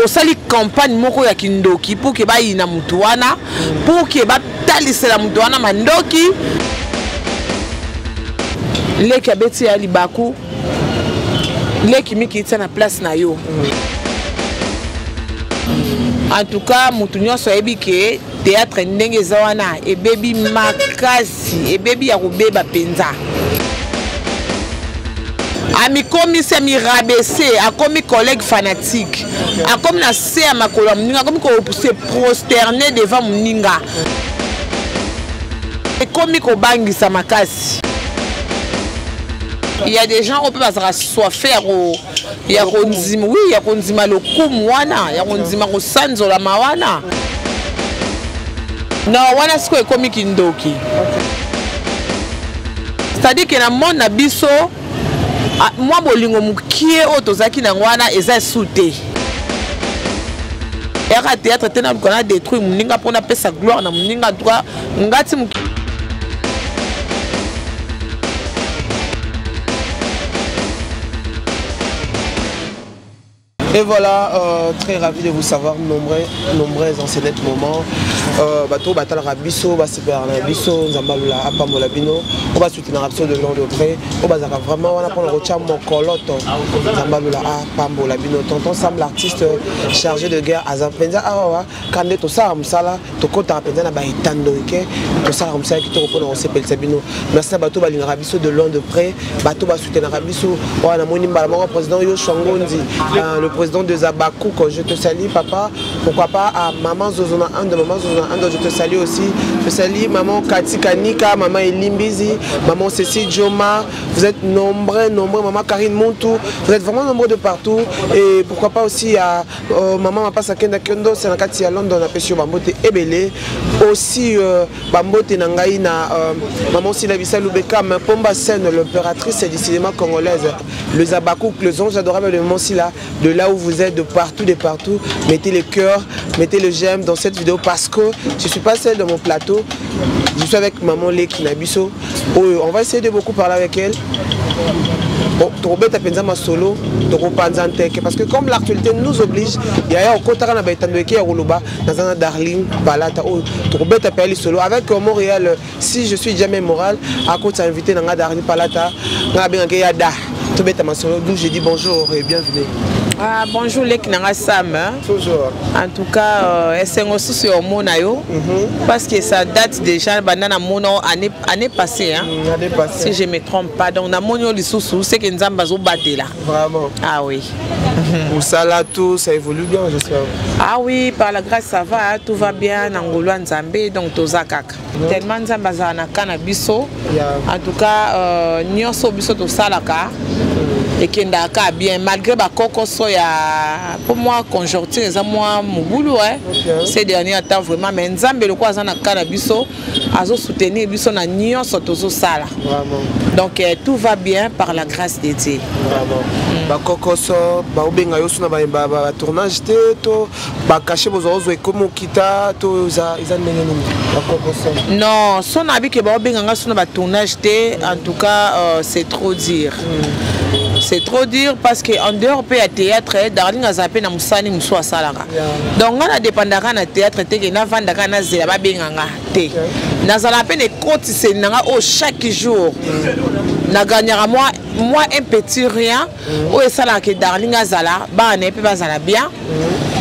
Osali campagne moko ya kindoki pour que bayina mutu wana, pour que batalisela mutu wana mandoki. Leki abeti ya libaku, leki miki na place na yo. En tout cas, mutu nyonso ayebi ke théâtre ndenge eza wana ebebi makasi, ebebi ya kobeba penza. Amikomisi, amirabaisser, akomi collègue fanatique, akomi na se ya makolo ya moninga, akomi ko se prosterner devant moninga, ekomi kobangisa makasi. Il y a des gens oyo mpe bazalaka soife ya kondima, oui, ya kondima lokumu wana, ya kondima kosanzolama wana. Non, wana sikoyo ekomi kindoki. C'est-à-dire que na monde na biso, mwa bolingo mokie oyo tozalaki nango wana eza esu te. Yaka théâtre te, naluka na détruire moninga mpo napesa gloire na moninga. En tout cas, ngati mokie. Et voilà, très ravi de vous savoir nombreux, nombreuses en ce net moment. Bato batalaka biso, basepelaka na biso, Nzambe alola apambola bino, oyo basoutenaka biso de long de près, oyo bazalaka vraiment wana mpona kotya mokoloto, Nzambe alola apambola bino. Tonton Sam, l'artiste chargé de guerre, aza mpenza awawa. Ka nde tosalaka mosala, tokɔtaka mpenza na baetando eke, tosalaka mosala kitoko mpona kosepelisa bino. Merci na bato balingaka biso de loin de près, bato basoutenaka biso. Oyo namoni mbala moko président Yoshua Ngondi, le président de Zabakouk, je te salue papa. Pourquoi pas à maman Zozona Inde, maman Zozona Inde, je te salue aussi. Je salue maman Kati Kanika, maman Elimbizi, maman Cécile Joma. Vous êtes nombreux, nombreux, maman Karine Montou, vous êtes vraiment nombreux de partout. Et pourquoi pas aussi à maman Mapasa Kenda Kendo, c'est na kati ya London, napesi yo bambote ebele. Aussi bambote na ngai na maman Sila Bisalu Bekam, Pomba Sen, l'impératrice du cinéma congolaise, le Zabakouk, les anges adorables de maman Sila, de là où vous êtes, de partout, de partout, mettez le cœur, mettez le j'aime dans cette vidéo parce que je suis pas seule dans mon plateau, je suis avec maman Leki na biso. Oh, on va essayer de beaucoup parler avec elle. Bon, tokobeta mpenza masolo, tokopanza nteke parce que comme l'actualité nous oblige, yaya okotaka na baetando eke ya koloba. Naza na Darling Palata oyo tokobeta mpe lisolo avec Montréal. Si je suis jamais moral akota invité na nga Darling Palata, nga abengaki ya da, tobeta masolo. D'où je dis bonjour et bienvenue. Ah, bonjour leki nanga Sam, hein? Toujours. En tout cas, esengo susu ya omona yo, parce que ça date déjà, banda na mona année passée, hein? Année passée. Si je me trompe pas. Donc namoni yo lisusu, c'est que Nzambe azobatela. Vraiment. Ah oui. Mosala tout, ça évolue bien, j'espère. Ah oui, par la grâce ça va, hein, tout va bien na ngolu ya Nzambe, donc toza kaka. Tellement Nzambe azala na ka na biso. En tout cas, nyonso biso tosalaka ekendaka bien malgré bakokoso ya po mwa conjoncture eza mwa mobulu, hein, ces derniers temps vraiment, mais Nzambe lokola aza na ka na biso, azosoutenir biso na nyonso tozosala. Donc tout va bien par la grâce de Dieu. Vraiment. Bakokoso baobenga yo so na batournage te, to bacachet bozwa ozwa ekomi okita, to eza ndenge nini bakokoso? Non, so nayebi ke baobenga nga so na batournage te, en tout cas, c'est trop dire. C'est trop dire parce que en dehors mpe ya théâtre, Darling azala mpe na mosani mosusu asalaka. Donc nga nadépendaka na théâtre te ke navandaka nazela babenga nga te. Nazala mpe na ekotiseli na nga oyo chaque jour nagagnaka moi un petit rien oyo esalaka ke Darling azala, bana na ye mpe bazala bien,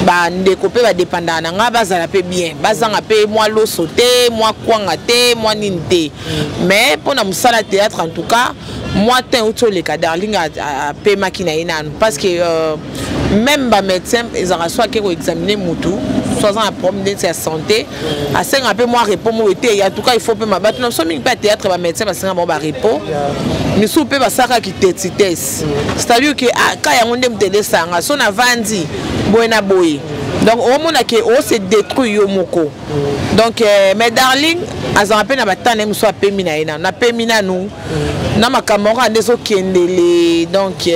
bandeko mpe badépendaka na nga bazala mpe bien, bazanga mpe mwa loso te, mwa kwanga te, mwa nini te. Mais mpo na mosala théâtre, en tout cas mwa temps euti oleka, Darling apemaki na ye nanu parce que même bamédecin ezalaka so ake koexamine mutu so aza na problème neti ya santé, asenga mpe mwa repos moko ete. En tout cas, il faut mpe bato na biso mingi mpe ya théâtre, bamédecin basenga bango barepos misusu mpe basalaka kitetitese, c'est-à-dire ke ka yango nde moto elesanga so navandi boye na boye, donc omona ke ose détruire yo moko. Donc mais Darling azalaka mpe na batana ye mosusu, apemi na ye nanu, napemi nanu na makambo moko nde ezokendele. Donc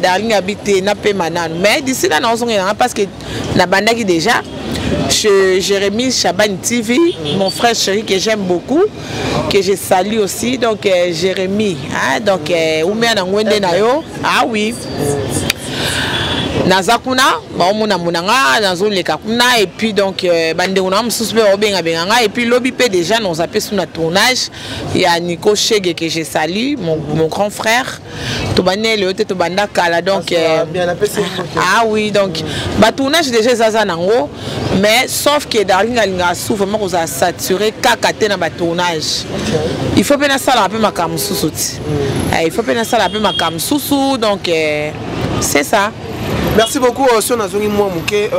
Darling abi te, napema nanu, mais d'ici là naozongelanga parce que nabandaki déjà chez Jérémy Chaban TV, mon frère chéri que j'aime beaucoup, que je salue aussi. Donc Jérémy, hein, donc Oumea na ngwende na yo. Ah oui. Naza kuna, baomona mona nga, nazoleka kuna. Et puis donc bandeko na mosusu mpe baobengabenga nga. Et puis lobi mpe déjà naza mpe su na tournage ya Nico Shege, que je salue, mon grand frère. Tobandi lelo te, tobanda kala. Donc ah oui, donc batournage déjà ezaza nango, mais sauf que Darling alingaka su vraiment kozala saturé kaka te na batournage. Il faut mpe nasalaka mpe makambo mosusu ti, il faut mpe nasalaka mpe makambo mosusu. Donc c'est ça. Merci beaucoup. So nazongi mwa moke,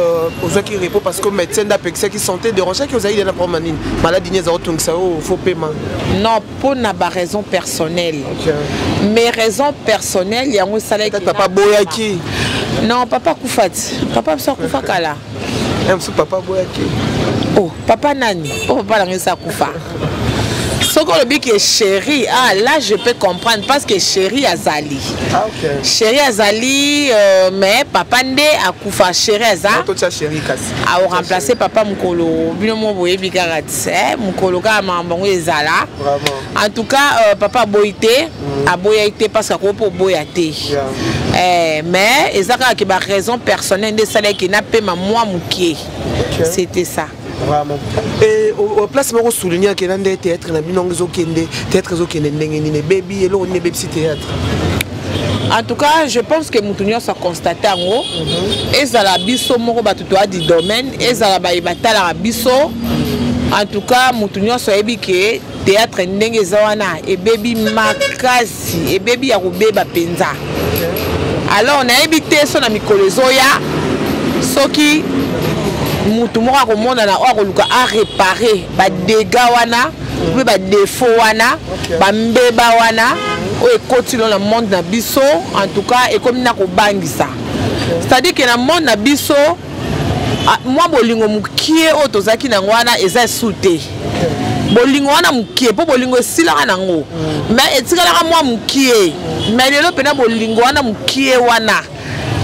ozwaki repos parce que médecin nde apekisaki, santé dérangeaki, ozali na problème nini, maladie nini eza kotungisa yo, faut pema? Non, mpo na baraison personnelle, mes raisons personnelles yango esalaki. Papa boyaki? Non, papa akufa ti, papa biso akufa kala. Mosu papa boyaki. Oh, papa nani? Po papa nango esi akufa. Soki olobi ke chéri, ah là je peux comprendre, parce que chéri azali, ah, okay. Chéri azali, mais papa nde akufa. Chéri aza aoremplace papa mokolo. Bino mo boyebi kaka ti mokolo kaka makambo yango ezala. En tout cas, papa aboyi te, aboyaki te, parce que akoki mpo oboya te, mais eza kaka ke baraison personnelle nde esalaki napema mwa moke. C'était ça. Vraiment. Et au place moko souligner akenda nde théâtre na bino ezokende, théâtre ezokende ndenge nini? Ebebi eloko nini? Ebebisi théâtre? En tout cas, je pense que motu nyonso aconstate yango. Ezala biso moko bato toya du domaine, ezala baye batalaka biso, en tout cas motu nyonso ayebi ke théâtre ndenge eza wana ebebi makasi, ebebi ya kobeba mpenza. Alors nayebi te so na mikolo ezoya soki mutu moko akomonana oyo akoluka arépare badégâts wana mpe badéfaut wana, bambeba wana oyo ekoti lo na monde na biso. En tout cas, ekomi na kobangisa, c'est-à-dire ke na monde na biso, mwa bolingo mokie oyo tozalaki nango wana eza esu te. Bolingo wana mokie, mpo bolingo esilaka nango, mais etikalaka mwa mokie. Mais lelo mpena bolingo wana mokie wana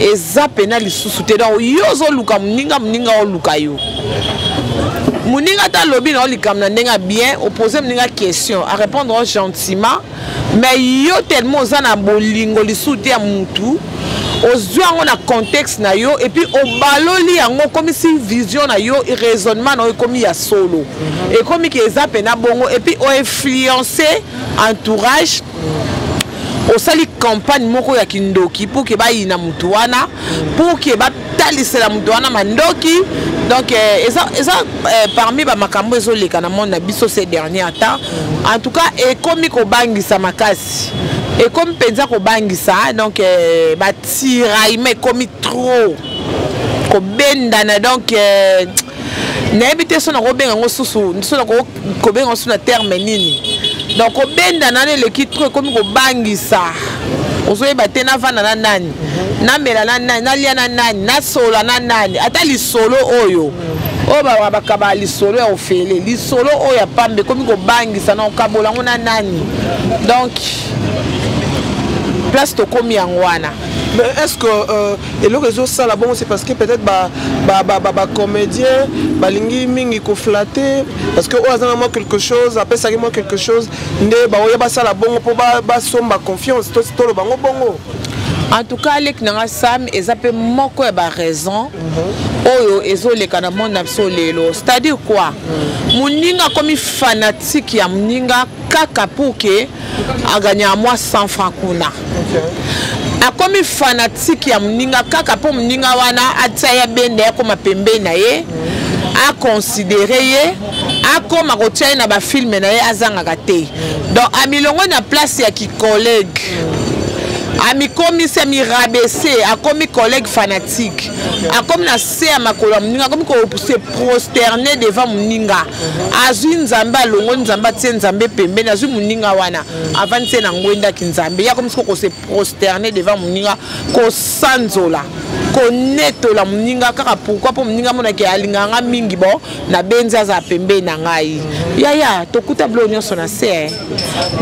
eza pena lisusu te. Donc yo ozoluka moninga, moninga oluka yo. Moninga ata alobi na yo likambo na ndenge ya bien, opose moninga question, arépondre gentiment, mais yo tellement oza na bolingo lisusu te ya mutu, ozwi yango na contexte na yo et puis obaloli yango, okomisi vision na yo, raisonnement na yo ekomi ya solo, ekomi ke eza pena bongo, et puis oinfluence entourage, osali campagne moko ya kindoki pour ke bayina mutu wana, pour ke batalisela mutu wana mandoki. Donc eza parmi bamakambo ezoleka na monde na biso ces derniers temps. En tout cas, ekomi kobangisa makasi, ekomi mpenza kobangisa. Donc batiraillement ekomi trop kobendana. Donc nayebi te so nakobenga yango susu, so nakobenga yango susu na terme nini. Donc kobendana wana eleki trop, ekomi kobangisa. Ozoyeba te navanda na nani, namela na nani, nalia na nani, nasola na nani. Ata lisolo oyo oyo bakabaka, lisolo ya ofele, lisolo oyo ya pambe, ekomi kobangisa na okabola yango na nani. Donc place tokomi yango wana. Mais est ce que eloko ezosala bongo, c'est parce que peut-être bacomédien balingi mingi koflatter, parce que oyo aza na mwa quelque chose, apesaki mwa quelque chose, nde baoya basala bongo mpo basomba confiance, toloba bango bongo? En tout cas, leki nanga Sam, eza mpe moko ya baraison oyo ezoleka na monde na biso lelo. C'est-à-dire quoi? Moninga akomi fanatique ya moninga kaka pour ke aganyaka mwa 100 franc kuna. Akomi fanatique ya moninga kaka mpo moninga wana atia ye, benda ye, akóma pembeni na ye, aconsidere ye, akóma kotia ye na bafilme na ye, azangaka te. Donc amilongo na place ya kicollègue, amikomisi, amirabaisse, akomi collègue fanatique, akomi na se ya makolo ya moninga, akomi kose prosterner devant moninga. Azwi Nzambe, alongoli Nzambe, atie Nzambe pembeni, azwi moninga wana, avandi se na ngwendaki Nzambe, ye akomi siko kose prosterner devant moninga, kosanzola, konetola moninga. Kaka pourquoi? Mpo moninga amonaki alingaka nga mingi, bon, nabenzi azala pembeni na ngai. Yaya, tokuta biloko nyonso na se,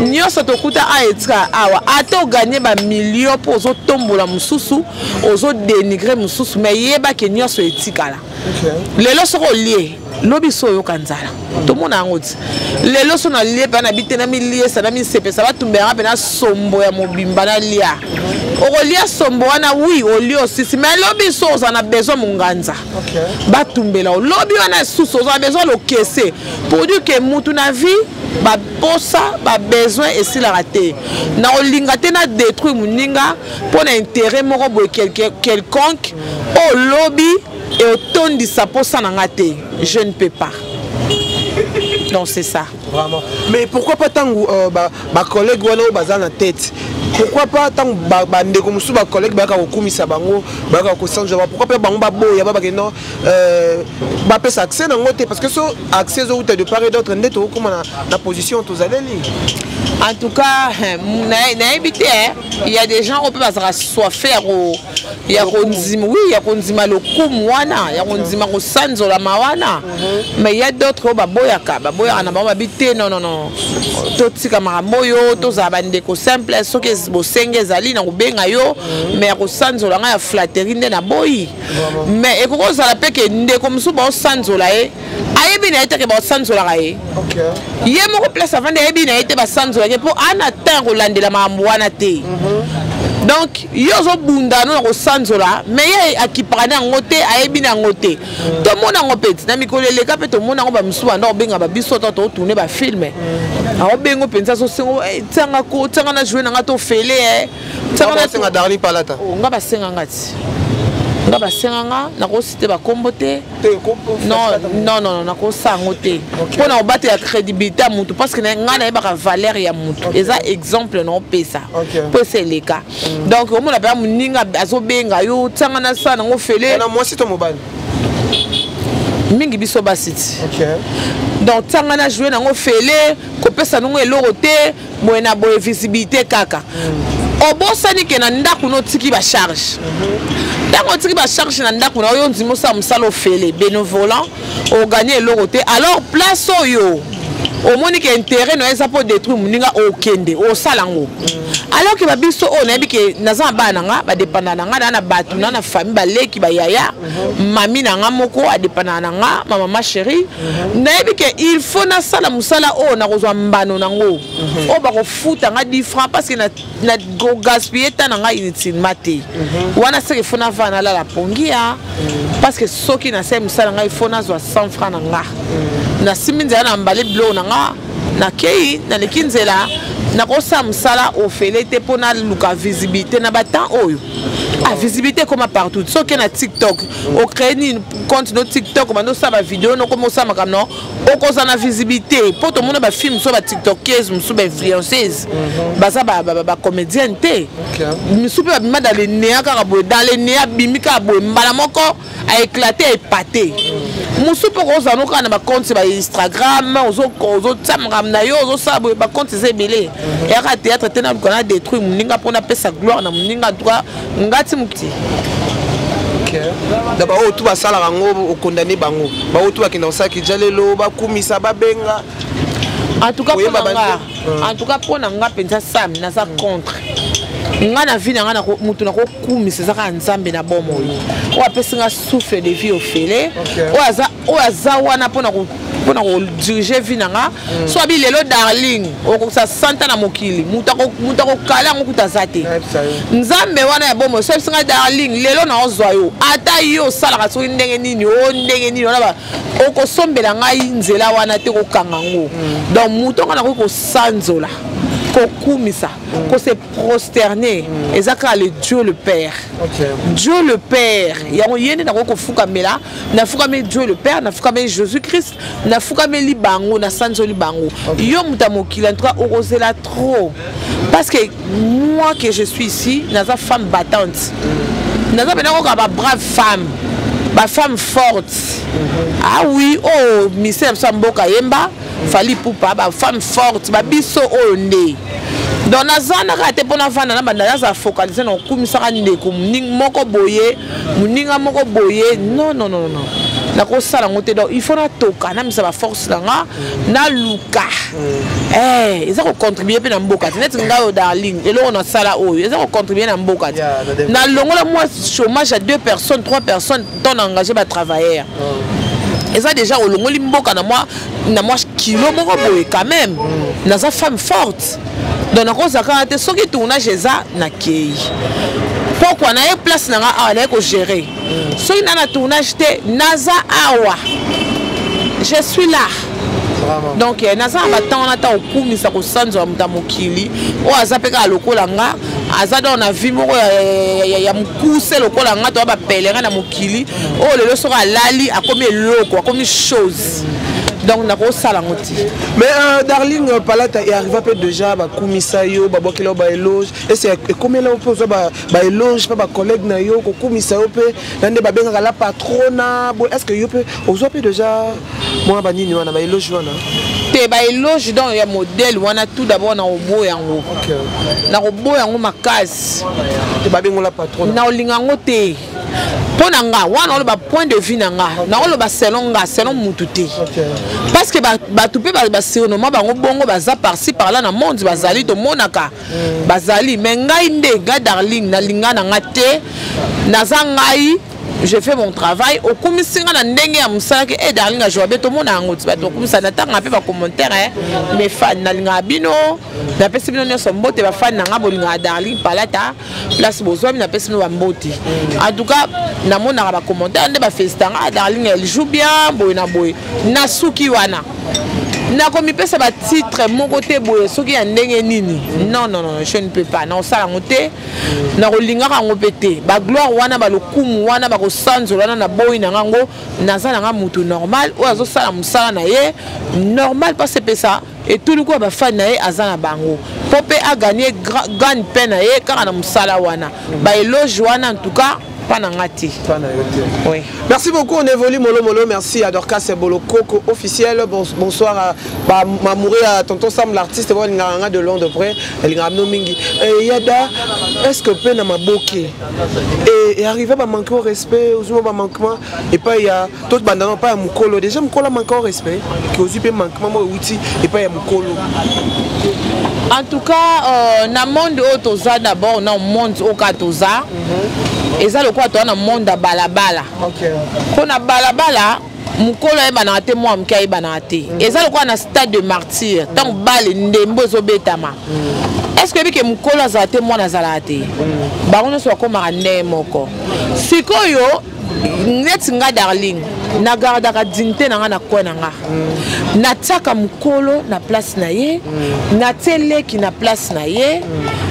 nyonso tokuta a etika awa. Ata oganye bamillion mpo ozotombola mosusu, ozodénigre mosusu, mais yebake nyonso etikala. Lelo soki olie, lobi so oyoka nzala. Tomona yango ti lelo. So nalie mpe na bi te, namiliesa, namisepesa, batumbelanga mpe na sombo ya mobimba, nalia. Okolia sombo wana, oui, olia osisi, mais lobi so oza na besoin monganza, batumbela olobi wana susu, oza na besoin lokese, pour dire que mutu na vie, baposa, babesoin esilaka te. Na kolinga te na détruire moninga mpo na intérêt moko boye quelconque oyo lobi eotondisa posa na nga te. Je ne peux pas. Donc c'est ça. Vraiment. Mais pourquoi pas ntango bacollègue wana oyo baza na tête, pourquoi pas ntango bandeko mosusu, bacollègue bayaka kokumisa bango, bayaka kosanzola, pourquoi pas bango baboya, babake non, bapesa accès nango te? Parce que so accès ezowuta de part et d'autre nde tokokóma na position tozaleli. En tout cas, nayebi te. Il y a des gens oyo mpe bazalaka soife ya kondima, oui, ya kondima lokumu wana, ya kondima kosanzolama wana. Mais il y a d'autres oyo baboyaka na bango, babi te, non, non, non, totika makambo oyo, tozala bandeko simple. Soki bosenge ezali na kobenga yo, mais ya kosanzola ngai, ya flatterie nde naboyi. Mais ekoki kozala mpe ke ndeko mosusu baosanzola ye, ayebi na ye te ke baosanzolaka ye. Ye moko place avandi, ayebi na ye te basanzolaka ye, mpo ana temps kolandela makambo wana te. Donc yo ozobunda no na kosanzola, mais ye akipaka na yango te, ayebi na yango te. Tomona yango mpe na mikolo eleka mpe, tomona yango, bamisusu banda kobenga babiso to totourne bafilm, aobengo mpenza, azosengo: tianga ko, tianga na joue na nga tofele. Tianga Darli Palata. Nga basenganga ti, nga basenganga, nakosite bakombo te. Non, non, non, nakosala yango te mpo na kobatela crédibilité ya mutu, parce que ngai nayebaka valeur ya mutu. Eza exemple na opesa mpo esa eleka. Donc omona mpenza moninga azobenga yo: tianga na sala nango fele. Mwasi to mobali? Mingi biso basi ti. Donc tianga na joue nango fele, kopesa nango eloko te, boye na boye, visibilité kaka. Obosani ke na ndako no otiki bacharge. Ntango otiki bacharge na ndako na oyo, ondimi osala mosala ofele, bénévolant, oganye eloko te. Alors place oyo omoni ke intérêt na yo eza mpo détruire moninga, okende osala yango, alors ke babiso oyo nayebi ke naza na bana na nga, badépendaka na nga, naa na bato na famille, baleki, bayaya, mami na nga moko adépendaka na nga, ma mama chérie. Nayebi ke il faut nasala mosala oyo nakozwa mbano nango, oyo bakofuta nga 10 francs, parce que na kogaspille ta na ngai inutilement te. Wana seke faut navanda, nalala pongi ya, parce que soki nasali mosala ngai, faut nazwa 100 francs na nga. Nasimbi nzela na mbale, biloko na nga, nakei, naleki nzela. Nakosala mosala ofele te mpo naluka visibilité na batemps oyo. Ah, visibilité ekoma partout. Soki na TikTok, ocrée nini, compte no TikTok, obanda osala bavideo, nokoma osala makambo no, okozala na visibilité, mpo tomona bafilme mosusu, batiktokeuse mosusu, bainfluenceuse, baza bacomédienne te. Misusu mpe babima dans le néant kaka boye, dans le néant, abimi kaka boye, mbala moko aéclate, aepate. Mosusu mpe kozala no kaka na bacompte ba Instagram, ozotia makambo na yo, ozosala boye, bacompte eza ebele. Eyaka théâtre te naluka na détruire moninga mpo napesa gloire na moninga. En tout cas, ngati moki. Da baoyo tu basalaka yango, okondane bango, baoyo tu bakenda kosalaka ja lelo, bakumisa, babenga. En tout cas, mpo na nga, en tout cas mpo na nga mpenza, Sam, naza contre. Nga na vie na nga, motu nakokumisa eza kaka Nzambe na bomoi oyo apesi nga souffle de vie ofele, oyo aza wana mpona kodirige vie na nga. So abi lelo Darling okokisa santa na mokili, moto akokala yango kuta aza te. Nzambe wana ya bomoi, so abisi nga Darling lelo naozwa yo, ata yo osalaka soki ndenge nini, o ndenge nini wana, okosombela ngai nzela wana te, kokanga yango. Donc moto nga nakoki kosanzola, kokumisa, kose prosterner, eza kaka le Dieu le Père. Dieu le Père, yango ye nde nakoki kofukamela. Nafukameli Dieu le Père, nafukameli Jésus Christ, nafukameli bango, nasanzoli bango. Yo moto ya mokili, en tout cas okozela trop, parce que moi que je suis ici, naza femme battante, naza mpena koka babrave femme, bafemme forte. Ah oui, oyo mise na biso ya mboka, yemba Fally Ipupa, bafemme forte babiso oyo nde. Donc naza na kaka te mpo navanda na banda, nazala focalise na kokumisaka ndeko moko boye, moninga moko boye. Non, non, non, non, nakosala yango te. Donc il faut natoka, namisa baforce na nga, naluka eza kocontribue mpe na mboka te. Neti ngai oyo Darling, eloko nasala oyo eza kocontribue na mboka te. Nalongola mwa chômage ya deux personnes, trois personnes, to na engage batravailleur, eza déjà olongoli mboka na mwa kilo moko boye. Quand même naza femme forte. Donc nakozala kaka te, soki tournage eza, nakei pokwa na ye, place na nga awa naye kogérer. Soki na tournage te, naza awa, je suis là. Donc naza na batemps wana ata kokumisa, kosanzola moto ya mokili oyo aza mpe kaka lokola nga, aza donc na vie moko ya mokuse lokola nga. Toya bapèlerin na mokili oyo. Lelo soki alali, akomi eloko, akomi chose. Donc nakosala yango te. Mais Darling Palata, earriva mpe déjà bakumisa yo, babwakela yo baéloge? Ese ekomela yo mpe ozwa baéloge mpe bacollègue na yo kokumisa yo mpe na nde babengaka la patrona boye? Est ce que yo mpe ozwa mpe déjà mwa banini wana, baéloge wana? Te, baéloge donc ya modèle wana, tout d'abord nakoboya yango, nakoboya yango makasi. Te, babengola patrona. Naolinga yango te. Mpo na nga wana, oloba point de vue na nga, naoloba selon nga, selon mutu te, parce que bato mpe basurnommer bango bongo, baza par-ci par-là na monde, bazali, tomonaka bazali. Mais ngai nde nga Darling, nalinga na nga te. Naza ngai, je fais mon travail. Okumisi nga na ndenge ya mosala ke e Darling ajoa be, tomona yango ti bato bakumisa. Natanga mpe bacommentaire. Mais fan, nalingaka bino, napesi bino nyonso mbote. Bafani na nga, bolingaka Darling Palata, place bozwami, napesi bino bambote. En tout cas, namonaka bacommentaire nde bafélicitanga: "Darling, elle joue bien", boye na boye. Nasuki wana, nakomipesa batitre moko te boye soki ya ndenge nini. Non, non, non, je ne peux pas. Nakosala yango te, nakolingaka yango mpe te. Bagloire wana, balokumu wana, bakosanzola wana, naboyi na ngango. Naza na nga mutu normal oyo azosala mosala na ye normal, mpasi epesa etuluku ya bafani na ye, aza na bango mpo mpe agagner gagne mpe na ye kaka na mosala wana. Baéloge wana, en tout cas mpa na nga te. Oui. Merci beaucoup, on évolue mollo mollo. Merci à Dorcas Bolokoko officiel. Bon, bonsoir à bah, Mamouré, à tonton Sam l'artiste, bon, de loin de près, mingi. Et Yada, est-ce que peine à ma boké et arriver à manquer au respect, ou à manquement, et pas il y a tout bandana pas à mukolo, déjà mukolo manque au respect, qui aussi peut manquement moi outil et pas il y a mukolo. En tout cas, na monde oyo toza, d'abord na monde oyo kaka toza, eza lokola toza na monde ya balabala. Mpo na balabala, mokolo ayebanaka te, mwa moke ayebanaka te. Eza lokola na Stade de Martyr, ntango bale ndembo ezobetama, est ce que oyebi ke mokolo azala te, mwana azalaka te? Bango nyonso bakomaka ndenge moko. Sikoyo neti nga Darling, nagardaka dignité na nga na coin na nga. Natiaka mokolo na place na ye, natie leki na place na ye.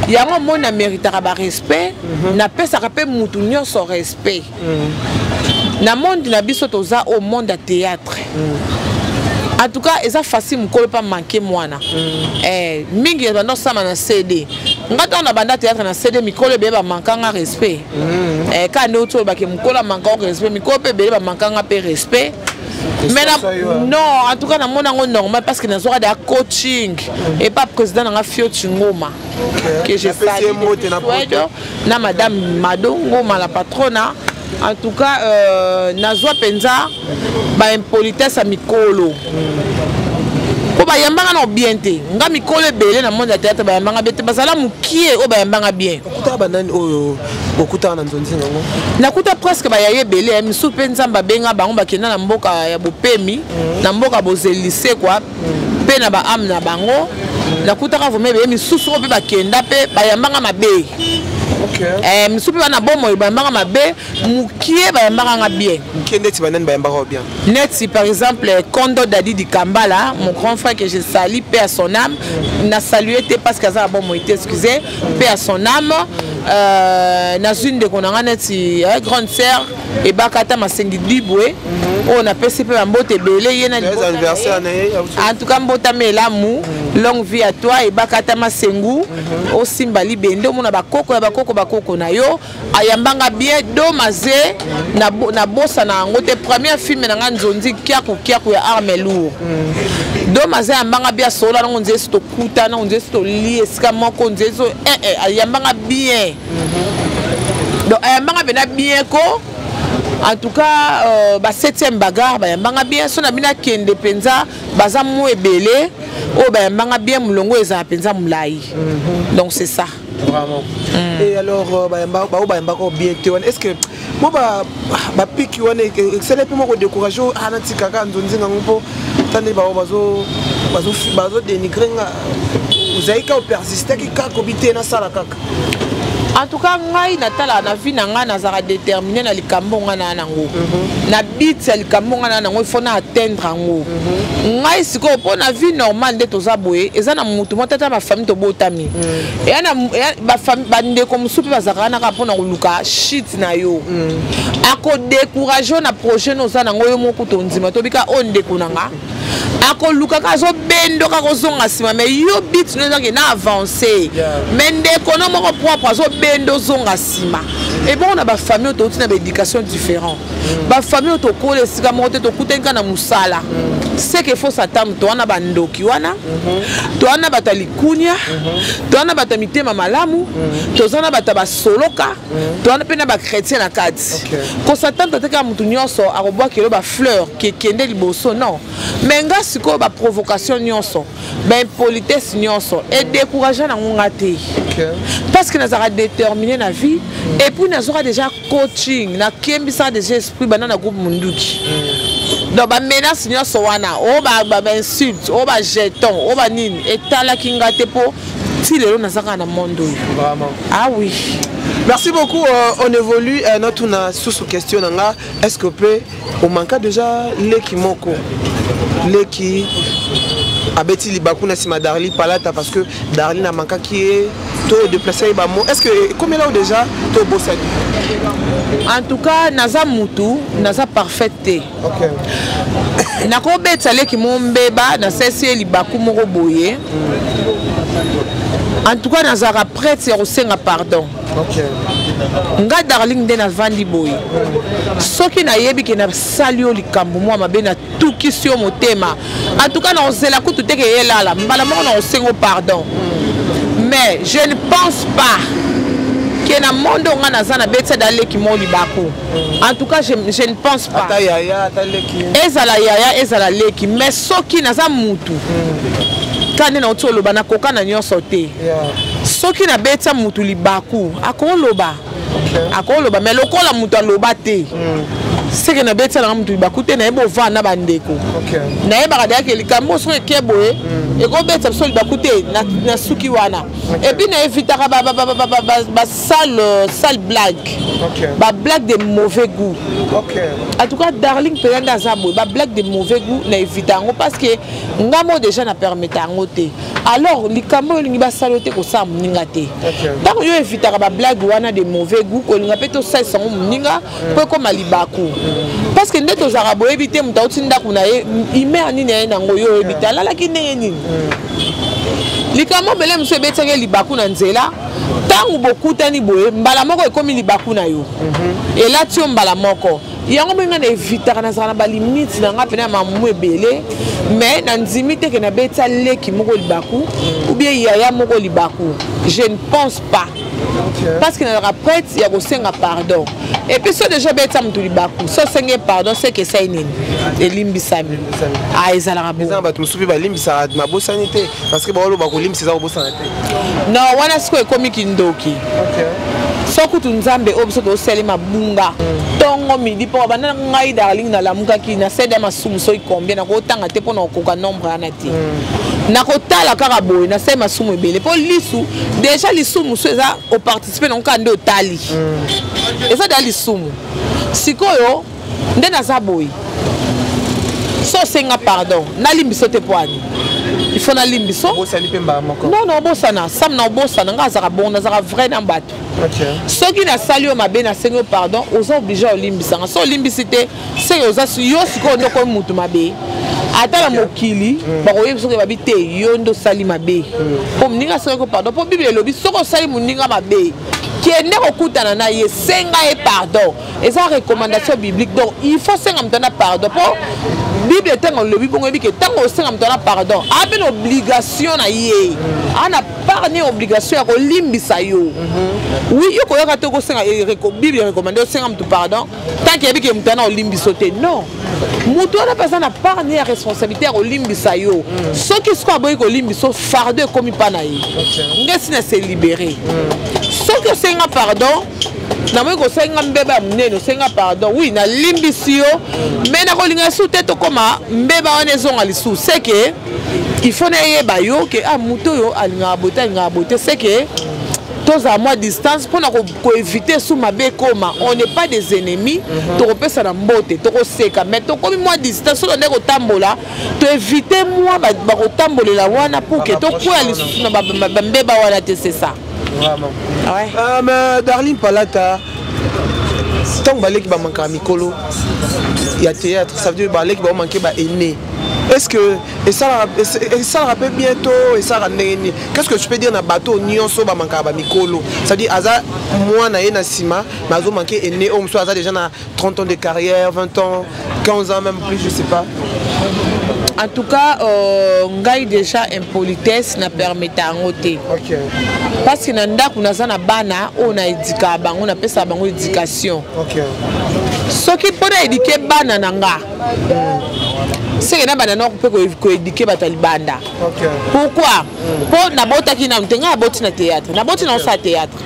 Yango omoni, naméritaka barespect, napesaka mpe mutu nyonso respect. Na monde na biso toza au monde ya théâtre, en tout cas eza facile mokolo mpa manke mwana. Mingi banda osama na CD. Nga ntango na banda théâtre na CD, mikolo ebele bamankanga respect. Kaka nde oti olobake mokolo amanka o respect, mikolo mpe ebele bamankanga mpe respect. Mais na, non, en tout cas namoni yango normal, parce que nazwaka deya coaching epa président nanga Fioti Ngoma, que je salue, na madame Mado Ngoma, la patrona. En tout cas, nazwa mpenza baimpolitesse ya mikolo mpo bayambanga na bien te. Nga mikolo ebele na monde ya théâtre bayambanga bien te, bazala mokie oyo bayambanga bien. Okutaka banani oyo okutaka na nzonzi yango? Nakuta presque bayaya ebele. Misusu mpe Nzambe abenga bango, bakenda na mboka ya bopemi, na mboka bozelise kwa mpe na baâme na bango. Nakutaka vraiment ebele. Misusu oyo mpe bakenda mpe bayambanga mabe. Misusu mpe bana bomoi bayambanga mabe, mokie bayambaka nga bien. Mokie ndeti banani bayambaka bien? Neti par exemple Kondo Dadi Di Kambala, mon grand frère que je salue, paix à son âme. Na salue te parce que aza na bomoi te, excusez, paix à son âme. Nazwi ndeko na nga neti grande sœur ebaka ata Masengi Dibwe, oyo napesi mpe bambote ebele ye na. En tout cas, mbotama elamu, longue vie à toi ebaka ata Masengu. Osimba libende, omona bakoko ya bakoko bakoko na yo. Ayambanga bien do maze, nabosana yango te. Première film na nga nzonzi, kiaku kiaku ya arme lourd, do maze ayambanga bien. Asolola nango nzela esi tokutana, nzela esi tolie esika moko, nzela so ayambanga bien. Donc ayambanga mpena bien ko. En tout cas, ba 7e bagarre bayambanga bien. So na bino akende mpenza, baza mo ebele oyo bayambanga bien, molongo ezala mpenza molai. Donc c'est ça. Vraiment. Et alors, bao bayambaka bien te wana, est ce que mo bapiki wana esala mpe moko décourage? Ana tikaka nzonzi ngango mpo tande bao bazodénigre nga. Ozalaki kaka opersistaki kaka obi te nasala kaka? En tout cas, ngai natala na vie na ngai, nazalaka déterminé na likambo ngai naa nango, na but ya likambo ngai naa nango, il faut na atteindre yango. Ngai sikoyo, mpo na vie normale nde toza boye, eza na motu moko tata, bafamille tobotami, eya na bandeko mosusu mpe bazalaka wana kaka mpona koluka shit na yo, akodécourage yo na projet no oza nango yo moko. Tondima tobika oyo ndeko na nga akoluka kaka, azobendo kaka ozonga nsima, mais yo but no ezaki na avance, mais ndeko no moko propre azobendo ozonga nsima. Ebongo na bafamille oyo touti na baéducation différent, bafamille oyo tokola esika moko te, tokutani kaka na mosala, c'est que faut s'attendre. Toza na bandoki wana, toza na bato ya likunia, toza na bato ya mitema malamu, toza na bato ya basoloka, toza mpe na bachrétien na kati. Kos'attendre te kaka motu nyonso akobwakelo bafleur kekende liboso, non. Mais nga sikoyo, baprovocation nyonso, baimpolitesse nyonso edécourage nango nga te, parce que nazalaka déterminé na vie. Et puis nazwaka déjà coaching, nakembisaka déjà esprit banda na groupe Munduki. Donc bamenace nyonso wana, oyo bainsulte, oyo bajeton, oyo banini, etalaki nga te, mpo ti lelo naza kaka na monde oyo. Vraiment. Ah oui. Merci beaucoup. On évolue. Notre na sous question nanga. Est-ce que peut on manque déjà leki moko? Leki abeti libaku na nsima Darli Palata, parce que Darli na mankaki ye to déplacer ye bamo. Est-ce que combien là déjà to bosani? En tout cas, naza mutu, naza parfaite te. Nakobetisa leki mo mbeba, nasalisi ye libaku moko boye. En tout cas, nazalaka prête ya kosenga pardon. Nga Darling nde navandi boye, soki nayebi ke nasali yo likambo mwa mabe, natukisi yo motema, en tout cas nakozela kutu te ke yelala, mbala moko nakosenga pardon. Mais je ne pense pas ke na monde oyo nga naza nabetisa da leki mo libaku. En tout cas, je ne pense pas. Ata yaya, ata leki? Ezala yaya, ezala leki, mais soki naza mutu ka nde nauti oloba, nakoka na nyonso te. Soki nabetisa mutu libaku, akoloba, akoloba, mais lokola mutu aloba te, seke nabetisa nanga mutu libaku te. Nayebi ovanda na bandeko, nayebaka deyake likambo soki eke boye ekobetisa biso libaku te na suki wana. Et puis naevitaka basale sale blague, bablague de mauvais goût. En tout cas, Darling mpenza nde aza boye, bablague de mauvais goût na évita yango, parce que nga mo déjà na permettre yango te. Alors likambo oyo olingi basala yo te, kosala moninga te. Ntango yo evitaka bablague wana de mauvais goût, kolinga mpe tosalisa yango moninga mpo ekóma libaku, parce que nde tozalaka boyebi te moto auti ndako na ye, humeur nini aye nango, yo oyebi te alalaki ndenge nini. Likambo obele mosusu ebetisaki libaku na nzela, ntango bokutani boye, mbala moko ekómi libaku na yo, elati yo mbala moko. Yango mpe ngai na evitaka, nazala na balimite na ngai mpena ya mamu ebele. Mais nandimi te ke nabetisa leki moko libaku ou bien yaya moko libaku, je ne pense pas, parce que nazalaka prête ya kosenga pardon. Et puis so déjà obetisa motu libaku, so osenge pardon, seke esai nini, elimbisami. Ah, ezalaka bon. Eza na bato mosusu mpe balimbisaka, mabosani te, parce que baoloba kolimbisa eza kobosana te. Non, wana sikoyo ekomi kindoki. So kutu Nzambe oyo biso tosali mabunga ntongo midi, mpo banda ngai Darling nalamukaki, nasali ya masumu soki combien, nakotanga te mpo na kokoka nombre wana te. Nakotala kaka boye, nasali masumu ebele, mpo lisu déjà lisumu so eza oparticipe nango kaka nde otali, eza da lisumu. Sikoyo nde naza boye, so osenga pardon, nalimbiso te, po ani il faut nalimbiso. Obosani mpe mbala moko? Non, non, obosana sam na obosana. Nga azalaka bongo, nazalaka vrai na bato. Soki nasali yo mabe, nasengi yo pardon, oza obligé olimbisanga. So olimbisi te, seke oza yo sikoyo nde okomi mutu mabe. Ata na mokili bakoyebi soki babi te, yo nde osali mabe, mpo moninga asengaki yo pardon. Mpo Bible elobi, soki osali moninga mabe, kende kokutana na ye, senga ye pardon. Eza recommandation biblique. Donc il faut senga moto wana pardon, mpo Bible ntango olobi bongo, yebi ke ntango osenga moto wana pardon, aa mpe na obligation na ye, aa na part ne obligation ya kolimbisa yo. Oui, yo koyaka te kosenga. Bible recommande osenga moto pardon tant que yebi ke moto wana olimbiso te. Non, moto wana mpe aza na part ne ya responsabilité ya kolimbisa yo. Soki sikoyo aboyi kolimbisa, fardeau ekomi mpa na ye, nge si na se libéré. Soki osenga pardon, namoni kosenga mbeba ya monene, osenga pardon, oui, nalimbisi yo, mais nakolinga lisusu te tokóma mbeba wana ezonga lisusu, seke Il faut nayeba yo ke ah, moto oyo alingaka bote, alingaka bote, c'est que tozala mwa distance mpona koéviter su mabe ekoma. On n'est pas des ennemis. Tokopesa na mbote, tokoseka, mais tokomi mwa distance. Soki nde kotambola, toéviter mwa bakotambolela wana pour ke tokwea lisusu na bambeba wana te, c'est ça. Vraiment. Ouais. Mais Darling Palata, ntango baleki bamankaka mikolo ya théâtre, ça veut dire baleki baomanke baaîné, est ce que esalaka mpe bientôt, esalaka ndenge nini? Qu'est ce que tu peux dire na bato nyonso bamankaka bamikolo, c'est à dire aza mwana ye na nsima, mais azomanke aîné oyo mosusu aza déjà na 30 ans de carrière, 20 ans, 15 ans, même plus, je sais pas? En tout cas, ngai déjà impolitesse na permettre yango te. Parce que na ndako naza na bana oyo na éduquaka bango, napesaka bango éducation. Soki mpona éduquer bana na nga, seke na bana noko mpe koéduquer bato ya libanda. Pourquoi? Mpo nabotaki nanu te. Ngai naboti na théâtre, naboti na osala théâtre,